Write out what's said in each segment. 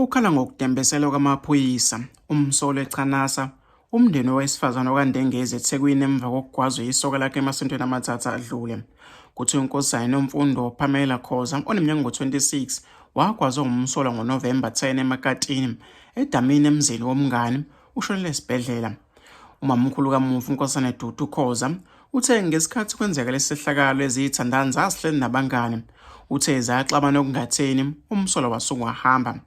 Ukhala ngokudembeselwa kwamaphoyisa, umsolwa echanasa umndeni wowesifazane wakwaNdengezi eThekwini emva kokugwazwa yisoka lakhe emasontweni amathathu adlule. Kuthiwa uNkosazana Nomfundo Pamela Khoza oneminyaka engu-26 wagwazwa ngumsolwa ngoNovemba 10 eMakatini, edamini emzini womngani, ushonele esibhedlela. Umamkhulu kamufi uNkosazana Dudu Khoza uthe ngesikhathi kwenzeka lesi sehlakalo eziyithandani zazihleli nabangani. Uthe zaxabana okungatheni umsolwa wasuke wahamba.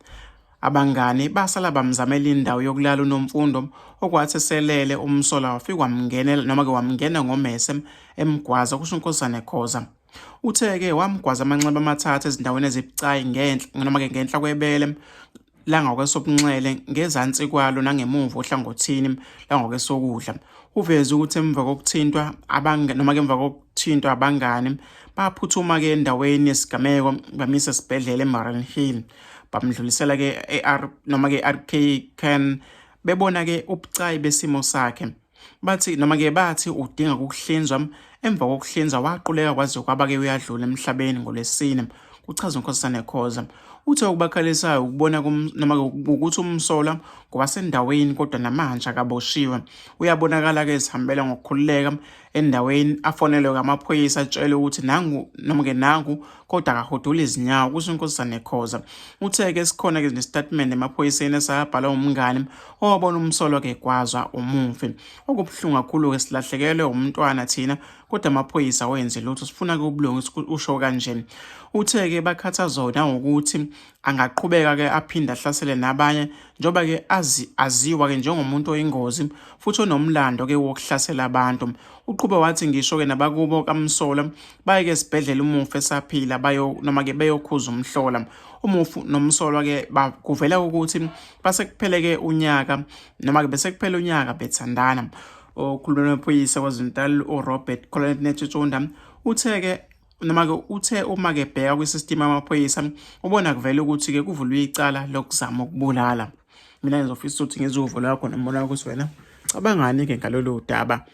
Abangani basala bamzamela indawo yokulala uNomfundo okwathi eselele umsolwa wafika wamngenela noma-ke wamngena ngomese emgwaza kusho uNkosazana Khoza. Uthe-ke wamgwaza amanxeba amathathu ezindaweni ezibucayi ngenhla noma-ke ngenhla kwebele langakwesobunxele ngezansi kwalo nangemuva ohlangothini langokwesokudla. Uveze ukuthi emva kokuthintwa noma-ke emva kokuthintwa abangani baphuthuma-ke endaweni yesigameko bamisa esibhedlela eMariannhill. Bamdlulisela-ke e-R noma-ke e-RK Khan bebona-ke ubucayi besimo sakhe. Bathi noma-ke bathi udinga ukuhlinzwa emva kokuhlinzwa waquleka kwaze kwaba-ke uyadlula emhlabeni ngoLwesine, kuchaza uNkosazana Khoza. Uthe okubakhalisayo ukubona noma ukuthi umsolwa ngowasendaweni kodwa namanje akaboshiwe. Uyabonakala-ke ezihambela ngokukhululeka endaweni afonelwe ngamaphoyisa atshelwe ukuthi nangu noma-ke nangu kodwa akahuduli izinyawo kusho uNkosazana Khoza. Uthe-ke sikhona-ke nesitatimende emaphoyiseni esabhalwa umngani owabona umsolwa ke gwazwa umufi. Okubuhlungu kakhulu-ke silahlekelwe umntwana thina kodwa amaphoyisa awenzi lutho sifuna-ke ubulungiswa usho kanje. Uthe-ke bakhathazwa nangokuthi angaqhubeka-ke aphinde ahlasele nabanye njengoba-ke azi aziwa-ke njengomuntu oyingozi futhi onomlando-ke wokuhlasela abantu. Uqhube wathi ngisho-ke nabakubo kamsolwa baye-ke esibhedlela umufi esaphila bayo noma-ke beyokhuza umhlola. Umufi nomsolwa-ke kuvela ukuthi base kupheleke unyaka noma-ke bese kuphele unyaka bethandana. Okhulumela amaphoyisa KwaZulu-Natal uRobert Colonel Netshiunda uthe-ke noma-ke uthe uma-ke ebheka kwi-system yamaphoyisa ubona kuvele ukuthi-ke kuvulwe icala lokuzama ukubulala. Mina ngizofisa ukuthi ngizwe uvo lwakho nombono wakho ukuthi wena cabangani-ke ngalolu daba.